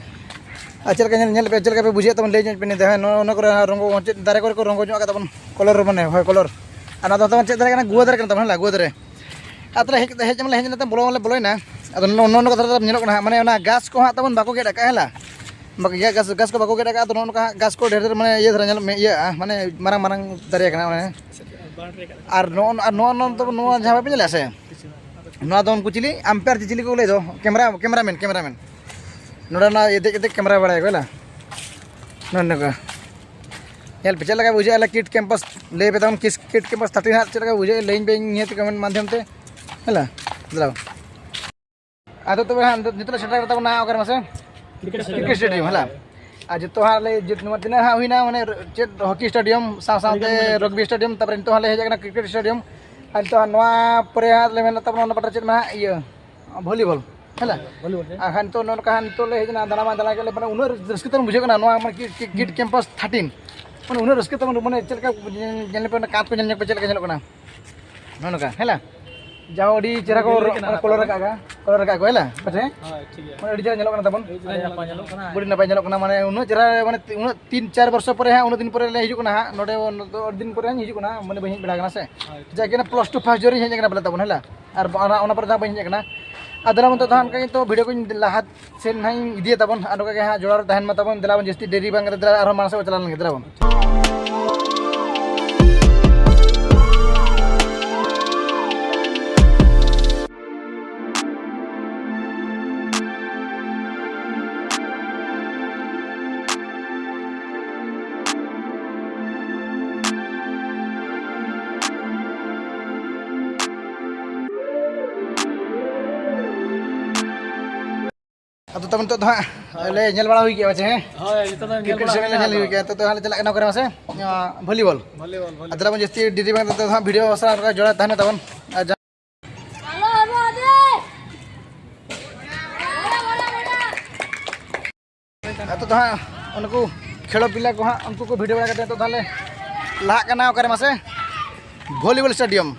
ᱟᱨ ᱪᱮᱫ ᱞᱮᱠᱟ ᱧᱮᱞ, ᱧᱮᱞ ᱯᱮ, ᱪᱮᱫ ᱞᱮᱠᱟ ᱯᱮ ᱵᱩᱡᱷᱟᱹᱣᱮᱫ ᱛᱟᱵᱚᱱ, ᱞᱟᱹᱭ ᱧᱚᱜ ᱯᱮ ᱱᱤᱛ ᱫᱚ᱾ ᱦᱮᱸ, ᱱᱚᱜᱼᱚ ᱱᱚᱣᱟ ᱠᱚᱨᱮ ᱦᱟᱸᱜ ᱨᱚᱝᱜᱚ, ᱪᱮᱫ ᱫᱟᱨᱮ ᱠᱚᱨᱮ ᱠᱚ ᱨᱚᱝᱜᱚ ᱧᱚᱜ ᱟᱠᱟᱫ ᱛᱟᱵᱚᱱ, ᱠᱚᱞᱚᱨ ᱢᱟᱱᱮ, ᱦᱳᱭ, ᱠᱚᱞᱚᱨ᱾ ᱟᱨ ᱱᱚᱣᱟ ᱫᱚ ᱛᱟᱵᱚᱱ ᱪᱮᱫ ᱫᱟᱨᱮ ᱠᱟᱱᱟ? ᱜᱩᱣᱟᱹ ᱫᱟᱨᱮ ᱠᱟᱱᱟ ᱛᱟᱵᱚᱱ, ᱦᱮᱸ, ᱜᱩᱣᱟᱹ ᱫᱟᱨᱮ᱾ ᱟᱨ ᱛᱟᱦᱞᱮ ᱦᱮᱡ ᱠᱟᱛᱮ, ᱦᱮᱡ ᱢᱟᱞᱮ ᱦᱮᱡ ᱮᱱᱟ, ᱵᱚᱞᱚ ᱢᱟᱞᱮ ᱵᱚᱞᱚᱭᱮᱱᱟ᱾ ᱟᱫᱚ ᱱᱚᱜᱼᱚ ᱱᱚᱜᱼᱚ ᱱᱚᱝᱠᱟ ᱫᱷᱟᱨᱟ ᱧᱮᱞᱚᱜ ᱠᱟᱱᱟ ᱦᱟᱸᱜ, ᱢᱟᱱᱮ ᱚᱱᱟ ᱜᱷᱟᱥ ᱠᱚ ᱦᱟᱸᱜ ᱛᱟᱵᱚᱱ ᱵᱟᱠᱚ ᱜᱮᱫ ᱟᱠᱟᱫᱼᱟ, ᱦᱮᱸ ᱞᱟ? ᱵᱟᱠᱚ ᱜᱮᱫ, ᱜᱷᱟᱥ, ᱜᱷᱟᱥ ᱠᱚ ᱵᱟᱠᱚ ᱜᱮᱫ ᱟᱠᱟᱫᱼᱟ᱾ ᱟᱫᱚ ᱱᱚᱜᱼᱚ ᱱᱚᱝᱠᱟ ᱦᱟᱸᱜ ᱜᱷᱟᱥ ᱠᱚ ᱰᱷᱮᱨ ᱰᱷᱮᱨ, ᱢᱟᱱᱮ ᱤᱭᱟᱹ ᱫᱷᱟᱨᱟ ᱧᱮᱞᱚᱜ ᱢᱮ, ᱤᱭᱟᱹᱜᱼᱟ, ᱢᱟᱱᱮ ᱢᱟᱨᱟᱝ ᱢᱟᱨᱟᱝ ᱫᱟᱨᱮ ᱠᱟᱱᱟ, ᱢᱟᱱᱮ᱾ ᱟᱨ ᱱᱚᱜᱼᱚ, ᱟᱨ ᱱᱚᱣᱟ, ᱱᱚᱣᱟ ᱫᱚ, ᱱᱚᱣᱟ ᱡᱟᱦᱟᱸ ᱵᱟᱯᱮ ᱧᱮᱞᱟ ᱥᱮ, ᱱᱚᱣᱟ ᱫᱚ ᱩᱱᱠᱩ ᱪᱤᱞᱤ ᱟᱢᱯᱮᱭᱟᱨ ᱪᱮ ᱪᱤᱞᱤ ᱠᱚ ᱞᱟᱹᱭ ᱫᱚ, ᱠᱮᱢᱮᱨᱟ, ᱠᱮᱢᱮᱨᱟᱢᱮᱱ, ᱠᱮᱢᱮᱨᱟᱢᱮᱱ᱾ ᱱᱚᱰᱮ ᱱᱚᱣᱟ ᱤᱭᱟᱹ ᱫᱮᱡ ᱠᱟᱛᱮ ᱠᱮᱢᱮᱨᱟ ᱵᱟᱲᱟᱭᱟᱠᱚ, ᱦᱮᱸ ᱞᱟ? ᱱᱚᱜᱼᱚ ᱱᱚᱝᱠᱟ᱾ ᱧᱮᱞ ᱯᱮ ᱪᱮᱫ ᱞᱮᱠᱟ ᱵᱩᱡᱷᱟᱹᱜᱼᱟ, ᱟᱞᱮ ᱠᱤᱰ ᱠᱮᱢᱯᱟᱥ, ᱞᱟᱹᱭ ᱯᱮ ᱛᱟᱵᱚᱱ, ᱠᱤᱥ ᱠᱤᱰ ᱠᱮᱢᱯᱟᱥ ᱛᱷᱟᱨᱴᱤᱱ ᱦᱟᱸᱜ ᱪᱮᱫ ᱞᱮᱠᱟ ᱵᱩᱡᱷᱟᱹᱜᱼᱟ, ᱞᱟᱹᱭᱟᱹᱧ ᱯᱮ ᱱᱤᱦᱟᱹᱛ ᱠᱚᱢᱮᱱᱴ ᱢᱟᱫᱽᱫᱷᱚᱢ ᱛᱮ, ᱦᱮᱸ ᱞᱟ? ᱫᱮᱞᱟ᱾ ᱟᱫᱚ ᱛᱚᱵᱮ ᱦᱟᱸᱜ ᱱᱤᱛᱚᱜ ᱞᱮ ᱥᱮᱴᱮᱨ ᱠᱟᱱ ᱛᱟᱵᱚᱱᱟ ᱚᱠᱟᱨᱮ ᱢᱟᱥᱮ? ᱠᱨᱤᱠᱮᱴ ᱥᱴᱮᱰᱤᱭᱟᱢ, ᱦᱮᱸ ᱞᱟ? ᱟᱨ ᱡᱚᱛᱚ ᱦᱟᱸᱜ ᱞᱮ, ᱡᱚᱛᱚ ᱱᱚᱣᱟ ᱛᱤᱱᱟᱹᱜ ᱦᱟᱸᱜ ᱦᱩᱭᱱᱟ, ᱢᱟᱱᱮ ᱪᱮᱫ ᱦᱚᱠᱤ ᱥᱴᱮᱰᱤᱭᱟᱢ ᱥᱟᱶ ᱥᱟᱶᱛᱮ ᱨᱚᱜᱽᱵᱤ ᱥᱴᱮᱰᱤᱭᱟᱢ, ᱛᱟᱨᱯᱚᱨᱮ ᱱᱤᱛᱚᱜ ᱦᱟᱸᱜ ᱞᱮ ᱦᱮᱡ ᱟᱠᱟᱱᱟ ᱠᱨᱤᱠᱮᱴ ᱥᱴᱮᱰᱤᱭᱟᱢ᱾ ᱟᱨ ᱱᱤᱛᱚᱜ ᱦᱟᱸᱜ ᱱᱚᱣᱟ ᱯᱚᱨᱮ ᱦᱟᱸᱜ ᱞᱮ ᱢᱮᱱ ᱛᱟᱵᱚᱱᱟ, ᱚᱱᱟ ᱯᱟᱴᱟ ᱪᱮᱫ ᱢᱮᱱᱟᱜᱼᱟ, ᱤᱭᱟᱹ, ᱵᱷᱚᱞᱤᱵᱚᱞ, ᱦᱮᱸ ᱞᱟ? ᱦᱮᱸ, ᱵᱷᱚᱞᱤᱵᱚᱞ, ᱦᱮᱸ᱾ ᱟᱨ ᱦᱟᱸᱜ ᱱᱤᱛᱚᱜ ᱱᱚᱜᱼᱚ ᱱᱚᱝᱠᱟ ᱦᱟᱸᱜ ᱱᱤᱛᱚᱜ ᱞᱮ ᱦᱮᱡ ᱮᱱᱟ, ᱫᱟᱬᱟ ᱢᱟ ᱫᱟᱬᱟ ᱠᱮᱫ ᱞᱮ, ᱢᱟᱱᱮ ᱩᱱᱟᱹᱜ ᱨᱟᱹᱥᱠᱟᱹ ᱛᱟᱵᱚᱱ ᱵᱩᱡᱷᱟᱹᱜ ᱠᱟᱱᱟ ᱱᱚᱣᱟ, ᱢᱟᱱᱮ ᱠᱤ-, ᱠᱤ-, ᱠᱤᱰ ᱠᱮᱢᱯᱟᱥ ᱛᱷᱟᱨᱴᱤᱱ᱾ ᱢᱟᱱᱮ ᱩᱱᱟᱹᱜ ᱨᱟᱹᱥᱠᱟᱹ ᱛᱟᱵᱚᱱ, ᱢᱟᱱᱮ ᱪᱮᱫ ᱞᱮᱠᱟ ᱧᱮᱞ ᱯᱮ, ᱚᱱᱟ ᱠᱟᱸᱛ ᱠᱚ ᱧᱮᱞ ᱧᱚᱜ ᱯᱮ, ᱪᱮᱫ ᱞᱮᱠᱟ ᱧᱮᱞᱚᱜ ᱠᱟᱱᱟ, ᱱᱚᱜᱼᱚ ᱱᱚᱝᱠᱟ, ᱦᱮᱸ ᱞᱟ? ᱡᱟᱦᱟᱸ ᱟᱹᱰᱤ ᱪᱮᱦᱨᱟ ᱠᱚ ᱟᱹᱰᱤ ᱨᱚ-, ᱞᱮᱠᱟᱱᱟᱜ ᱠᱚᱞᱚᱨ ᱟᱠᱟᱫᱼᱟ, ᱠᱚᱞᱚᱨ ᱟᱠᱟᱫ ᱠᱚ, ᱦᱮᱸ ᱞᱟ? ᱯᱟᱪᱷᱮ? ᱦᱳᱭ, ᱴᱷᱤᱠ ᱜᱮᱭᱟ᱾ ᱢᱟᱱᱮ ᱟᱹᱰᱤ ᱪᱮᱦᱨᱟ ᱧᱮᱞᱚᱜ ᱠᱟᱱᱟ ᱛᱟᱵᱚᱱ᱾ ᱟᱹᱰᱤ ᱪᱮᱦᱨᱟ ᱧᱮᱞᱚᱜ ᱠᱟᱱᱟ᱾ ᱟᱹᱰᱤ ᱱᱟᱯᱟᱭ ᱧᱮᱞᱚᱜ ᱠᱟᱱᱟ, ᱢᱟᱱᱮ ᱩᱱᱟᱹᱜ ᱪᱮᱦᱨᱟ, ᱢᱟᱱᱮ ᱩᱱᱟᱹᱜ ᱛᱤᱱ ᱪᱟᱨ ᱵᱚᱨᱥᱚ ᱯᱚᱨᱮ ᱦᱟᱸᱜ, ᱩᱱᱟᱹᱜ ᱫᱤᱱ ᱯᱚᱨᱮ ᱞᱮ ᱦᱤᱡᱩᱜ ᱠᱟᱱᱟ ᱦᱟᱸᱜ, ᱱᱚᱰᱮ ᱩᱱᱟᱹᱜ ᱫᱚ ᱟᱹᱰᱤ ᱫᱤᱱ ᱯᱚᱨᱮ ᱦᱟᱸᱜ ᱦᱤᱡᱩᱜ ᱠᱟᱱᱟ, ᱢᱟᱱᱮ ᱵᱟᱹᱧ ᱦᱮᱡ ᱵᱟᱲᱟ ᱟᱠᱟᱱᱟ ᱥᱮ᱾ ᱦᱳᱭ, ᱴᱷᱤᱠ ᱡᱟᱜᱮ ᱜᱮᱭᱟ᱾ ᱚᱱᱟ ᱯᱞᱟᱥ ᱴᱩ ᱯᱷᱟᱥᱴ ᱤᱭᱟᱨ ᱨᱤᱧ ᱦᱮᱡ ᱟᱠᱟᱱᱟ ᱵᱚᱞᱮ ᱛᱟᱵᱚᱱ, ᱦᱮᱸ ᱞᱟ? ᱟᱨ ᱚᱱᱟ, ᱚᱱᱟ ᱯᱚᱨᱮ ᱫᱚ ᱦᱟᱸᱜ ᱵᱟᱹᱧ ᱦᱮᱡ ᱟᱠᱟᱱᱟ᱾ ᱟᱨ ᱫᱮᱞᱟ ᱵᱚᱱ ᱱᱤᱛᱚᱜ ᱫᱚ ᱦᱟᱸᱜ ᱚᱱᱠᱟ ᱜᱮ ᱱᱤᱛᱚᱜ ᱵᱷᱤᱰᱤᱭᱳ ᱠᱚᱧ ᱞᱟᱦᱟ ᱥᱮᱫ ᱱᱟᱦᱟᱜ ᱤᱧ ᱤᱫᱤᱭᱟ ᱛᱟᱵᱚᱱ, ᱟᱨ ᱱᱚᱝᱠᱟ ᱜᱮ ᱦᱟᱸᱜ ᱡᱚᱲᱟᱣ ᱨᱮ ᱛᱟᱦᱮᱱ ᱢᱟ ᱛᱟᱵᱚᱱ᱾ ᱫᱮᱞᱟ ᱵᱚᱱ ᱡᱟᱹᱥᱛᱤ ᱰᱮᱨᱤ ᱵᱟᱝ ᱠᱟᱛᱮ ᱫᱮᱞᱟ ᱟᱨᱦᱚᱸ ᱢᱟᱲᱟᱝ ᱥᱮᱫ ᱵᱚᱱ ᱪᱟᱞᱟᱣ ᱞᱮᱱ ᱜᱮ, ᱫᱮᱞᱟ ᱵᱚᱱ᱾ ᱟᱫᱚ ᱛᱟᱵᱚᱱ ᱱᱤᱛᱚᱜ ᱫᱚ ᱦᱟᱸᱜ ᱞᱮ ᱧᱮᱞ ᱵᱟᱲᱟ ᱦᱩᱭ ᱠᱮᱜᱼᱟ, ᱯᱟᱪᱮ, ᱦᱮᱸ? ᱦᱳᱭ, ᱡᱚᱛᱚ ᱫᱚ ᱧᱮᱞ ᱠᱨᱤᱠᱮᱴ ᱵᱟᱲᱟ ᱥᱮᱫ ᱞᱮ ᱦᱩᱭᱱᱟ ᱧᱮᱞ ᱟᱫᱚ᱾ ᱦᱩᱭ ᱠᱮᱜᱼᱟ᱾ ᱱᱤᱛᱚᱜ ᱫᱚ ᱦᱟᱸᱜ ᱞᱮ ᱪᱟᱞᱟᱜ ᱠᱟᱱᱟ ᱚᱠᱟᱨᱮ ᱢᱟᱥᱮ? ᱟᱸ, ᱵᱷᱚᱞᱤᱵᱚᱞ᱾ Volleyball, volleyball. ᱟᱫᱚ ᱛᱟᱵᱚᱱ ᱡᱟᱹᱥᱛᱤ ᱰᱮᱨᱤ ᱵᱟᱝ, ᱱᱤᱛᱚᱜ ᱫᱚ ᱦᱟᱸᱜ ᱵᱷᱤᱰᱤᱭᱳ ᱥᱟᱞᱟᱜ ᱡᱚᱲᱟᱣ ᱛᱟᱦᱮᱱ ᱢᱮ ᱛᱟᱵᱚᱱ᱾ ᱟᱨ ᱡᱟᱦᱟᱸ ᱱᱤᱛᱚᱜ ᱫᱚ ᱦᱟᱸᱜ ᱩᱱᱠᱩ ᱠᱷᱮᱞᱳ ᱯᱤᱞᱟ ᱠᱚ ᱦᱟᱸᱜ ᱩᱱᱠᱩ ᱠᱚ ᱵᱷᱤᱰᱤᱭᱳ ᱵᱟᱲᱟ ᱠᱟᱛᱮ ᱱᱤᱛᱚᱜ ᱛᱟᱦᱚᱞᱮ ᱞᱟᱦᱟᱜ ᱠᱟᱱᱟ ᱚᱠᱟᱨᱮ ᱢᱟᱥᱮ? Volleyball stadium.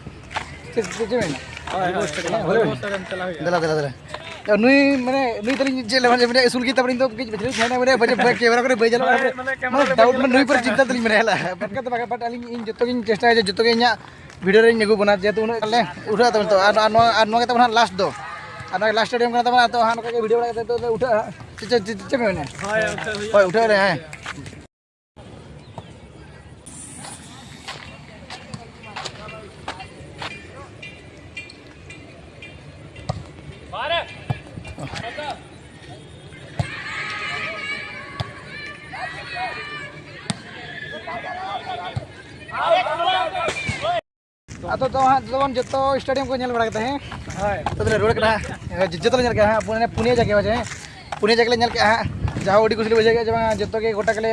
ᱪᱮᱫ ᱪᱮᱫ ᱪᱮᱫ ᱢᱮᱱᱟ? ᱦᱳᱭ, ᱦᱳᱭ, ᱦᱳᱭ, ᱵᱷᱚᱞᱤᱵᱚᱞ ᱦᱳᱭ᱾ ᱥᱴᱮᱰᱤᱭᱟᱢ ᱪᱟᱞᱟᱣ ᱦᱩᱭᱩᱜᱼᱟ᱾ ᱫᱮᱞᱟ, ᱫᱮᱞᱟ, ᱫᱮᱞᱟ᱾ ᱱᱩᱭ ᱢᱟᱱᱮ ᱱᱩᱭ ᱛᱟᱹᱞᱤᱧ ᱪᱮᱫ ᱞᱮᱠᱟ ᱢᱟᱱᱮ ᱩᱥᱩᱞ ᱜᱮ ᱛᱟᱵᱚᱱ, ᱤᱧ ᱫᱚ ᱠᱟᱹᱡ ᱵᱷᱤᱛᱨᱤ ᱛᱟᱦᱮᱱᱟ ᱢᱟᱱᱮ ᱵᱟᱡᱮ ᱵᱟᱡᱮ ᱠᱮᱢᱮᱨᱟ ᱠᱚᱨᱮ ᱵᱟᱹᱭ ᱧᱮᱞᱚᱜᱼᱟ᱾ ᱦᱳᱭ, ᱢᱟᱱᱮ ᱠᱮᱢᱮᱨᱟ ᱢᱟᱱᱮ ᱨᱮ ᱰᱟᱣᱩᱴ ᱢᱟᱱᱮ ᱱᱩᱭ ᱯᱚᱨᱮ ᱪᱤᱱᱛᱟ ᱛᱟᱹᱞᱤᱧ ᱢᱮᱱᱟᱭᱟ ᱞᱟ᱾ ᱵᱟᱠᱷᱟᱡ ᱫᱚ ᱵᱟᱠᱷᱟᱡ but ᱟᱹᱞᱤᱧ ᱤᱧ ᱡᱚᱛᱚ ᱜᱤᱧ ᱪᱮᱥᱴᱟᱭᱟ ᱡᱮ ᱡᱚᱛᱚ ᱜᱮ ᱤᱧᱟᱹᱜ ᱵᱷᱤᱰᱤᱭᱳ ᱨᱤᱧ ᱟᱹᱜᱩ ᱵᱚᱱᱟ, ᱡᱮᱦᱮᱛᱩ ᱩᱱᱟᱹᱜ ᱞᱮ ᱩᱴᱷᱟᱹᱜᱼᱟ ᱛᱟᱵᱚᱱ ᱛᱚ᱾ ᱟᱨ, ᱟᱨ ᱱᱚᱣᱟ, ᱟᱨ ᱱᱚᱣᱟ ᱜᱮ ᱛᱟᱵᱚᱱ ᱦᱟᱸᱜ ᱞᱟᱥᱴ ᱫᱚ᱾ ᱟᱨ ᱱᱚᱣᱟ ᱞᱟᱥᱴ ᱥᱴᱮᱰᱤᱭᱟᱢ ᱠᱟᱱᱟ ᱛᱟᱵᱚᱱ, ᱟᱫᱚ ᱦᱟᱸᱜ ᱱᱚᱝᱠᱟ ᱜᱮ ᱵᱷᱤᱰᱤᱭᱳ ᱵᱟᱲᱟ ᱠᱟᱛᱮ ᱫᱚ ᱞᱮ ᱩᱴᱷᱟᱹᱜᱼᱟ ᱦᱟᱸᱜ᱾ ᱪᱮᱫ, ᱪᱮᱫ, ᱪᱮᱫ, ᱪᱮᱫ ᱯᱮ ᱢᱮᱱᱟ? ᱦᱳᱭ, ᱩᱴᱷᱟᱹᱜ ᱦᱩᱭᱩᱜᱼᱟ᱾ ᱦᱳᱭ, ᱩᱴᱷᱟᱹᱜ ᱟᱞᱮ, ᱦᱮᱸ᱾ ᱟᱫᱚ ᱫᱚ ᱦᱟᱸᱜ ᱡᱚᱛᱚ ᱵᱚᱱ ᱡᱚᱛᱚ ᱥᱴᱮᱰᱤᱭᱟᱢ ᱠᱚ ᱧᱮᱞ ᱵᱟᱲᱟ ᱠᱮᱫᱟ, ᱦᱮᱸ? ᱦᱳᱭ᱾ ᱛᱚ ᱛᱟᱦᱞᱮ ᱨᱩᱣᱟᱹᱲ ᱠᱟᱱᱟ ᱦᱟᱸᱜ᱾ ᱡᱚᱛᱚ ᱞᱮ ᱧᱮᱞ ᱠᱮᱫᱟ ᱦᱟᱸᱜ, ᱯᱩᱱᱭᱟᱹ, ᱯᱩᱱᱭᱟᱹ ᱡᱟᱭᱜᱟ ᱦᱮᱸ, ᱯᱩᱱᱭᱟᱹ ᱡᱟᱭᱜᱟ ᱞᱮ ᱧᱮᱞ ᱠᱮᱫᱟ ᱦᱟᱸᱜ᱾ ᱡᱟᱦᱟᱸ ᱟᱹᱰᱤ ᱠᱩᱥᱤ ᱞᱮ ᱵᱩᱡᱷᱟᱹᱣ ᱠᱮᱫᱟ ᱡᱮ ᱵᱟᱝ ᱡᱚᱛᱚ ᱜᱮ ᱜᱚᱴᱟ ᱜᱮᱞᱮ,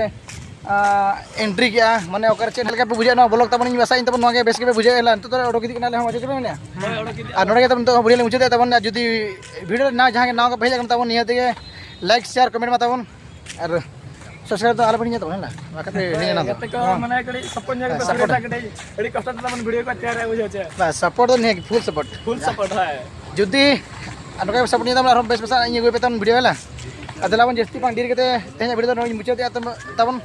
ᱟᱸ, ᱮᱱᱴᱨᱤ ᱠᱮᱫᱟ᱾ ᱢᱟᱱᱮ ᱚᱠᱟᱨᱮ ᱪᱮᱫ ᱞᱮᱠᱟ ᱯᱮ ᱵᱩᱡᱷᱟᱹᱣᱮᱫ ᱱᱚᱣᱟ ᱵᱞᱚᱜ ᱛᱟᱵᱚᱱ, ᱤᱧ ᱟᱥᱟᱭᱟᱹᱧ ᱛᱟᱵᱚᱱ ᱱᱚᱣᱟ ᱜᱮ ᱵᱮᱥ ᱜᱮᱯᱮ ᱵᱩᱡᱷᱟᱹᱣᱮᱫ ᱞᱮᱭᱟ᱾ ᱱᱤᱛᱚᱜ ᱫᱚ ᱚᱰᱚᱠ ᱤᱫᱤᱜ ᱠᱟᱱᱟᱞᱮ ᱦᱚᱸ, ᱪᱮᱫ ᱯᱮ ᱢᱮᱱᱟ? ᱦᱳᱭ, ᱚᱰᱚᱠ ᱤᱫᱤᱜ ᱟᱨ ᱱᱚᱰᱮ ᱜᱮ ᱛᱟᱵᱚᱱ ᱱᱤᱛᱚᱜ ᱵᱷᱤᱰᱤᱭᱳ ᱞᱮ ᱢᱩᱪᱟᱹᱫᱮᱫ ᱛᱟᱵᱚᱱ, ᱟᱨ ᱡᱩᱫᱤ ᱵᱷᱤᱰᱤᱭᱳ ᱨᱮ ᱱᱟᱣᱟ ᱡᱟᱦᱟᱸᱭ ᱜᱮ ᱱᱟᱣᱟ ᱠᱚ ᱯᱮ ᱦᱮᱡ ᱟᱠᱟᱱ ᱛᱟᱵᱚᱱ, ᱱᱤᱭᱟᱹ ᱛᱮᱜᱮ ᱞᱟᱭᱤᱠ, ᱥᱮᱭᱟᱨ, ᱠᱚᱢᱮᱱᱴ ᱢᱟ ᱛᱟᱵᱚᱱ᱾ ᱟᱨ ᱥᱟᱵᱥᱠᱨᱟᱭᱤᱵ ᱫᱚ ᱟᱞᱚᱯᱮ ᱦᱤᱲᱤᱧᱟ ᱛᱟᱵᱚᱱ, ᱦᱮᱸ ᱞᱟ? ᱵᱟᱠᱷᱟᱱ ᱯᱮ ᱦᱤᱲᱤᱧᱟ ᱱᱟᱦᱟᱜ ᱜᱟᱛᱮ ᱠᱚ, ᱫᱚ᱾ ᱦᱮᱸ, ᱢᱟᱱᱮ ᱠᱟᱹᱴᱤᱡ ᱥᱟᱯᱳᱨᱴ ᱧᱚᱜ ᱦᱮᱸ, ᱠᱟᱛᱮ ᱥᱟᱯᱳᱨᱴ᱾ ᱵᱷᱤᱰᱤᱭᱳ ᱴᱟᱜ ᱠᱟᱹᱴᱤᱡ, ᱟᱹᱰᱤ ᱠᱚᱥᱴᱚ ᱛᱮ ᱛᱟᱵᱚᱱ ᱵᱷᱤᱰᱤᱭᱳ ᱠᱚ ᱛᱮᱭᱟᱨᱟ, ᱵᱩᱡᱷᱟᱹᱣ ᱪᱮ? ᱵᱟᱥ, ᱥᱟᱯᱳᱨᱴ ᱫᱚ ᱱᱤᱭᱟᱹ ᱜᱮ, ᱯᱷᱩᱞ ᱥᱟᱯᱳᱨᱴ᱾ ᱯᱷᱩᱞ ᱥᱟᱯᱳᱨᱴ, ᱦᱮᱸ᱾ ᱡᱩᱫᱤ ᱟᱨ ᱱᱚᱝᱠᱟ ᱜᱮ ᱥᱟᱯᱳᱨᱴ ᱤᱧ ᱛᱟᱵᱚᱱ, ᱟᱨᱦᱚᱸ ᱵᱮᱥ ᱵᱮᱥᱟᱜ ᱤᱧ ᱟᱹᱜᱩᱭ ᱯᱮ ᱛᱟᱵᱚᱱ ᱵᱷᱤᱰᱤᱭᱳ, ᱦᱮᱸ ᱞᱟ? ᱟᱨ ᱫᱮᱞᱟ ᱵᱚᱱ ᱡᱟᱹᱥᱛᱤ ᱵᱟᱝ ᱰᱷᱮᱨ ᱠᱟᱛᱮ ᱛᱮᱦᱮᱧᱟᱜ ᱵᱷᱤᱰᱤᱭᱳ ᱫᱚ ᱱᱚᱰᱮ ᱜᱤᱧ ᱢᱩᱪᱟᱹᱫᱮᱜᱼᱟ ᱛᱟᱵᱚᱱ᱾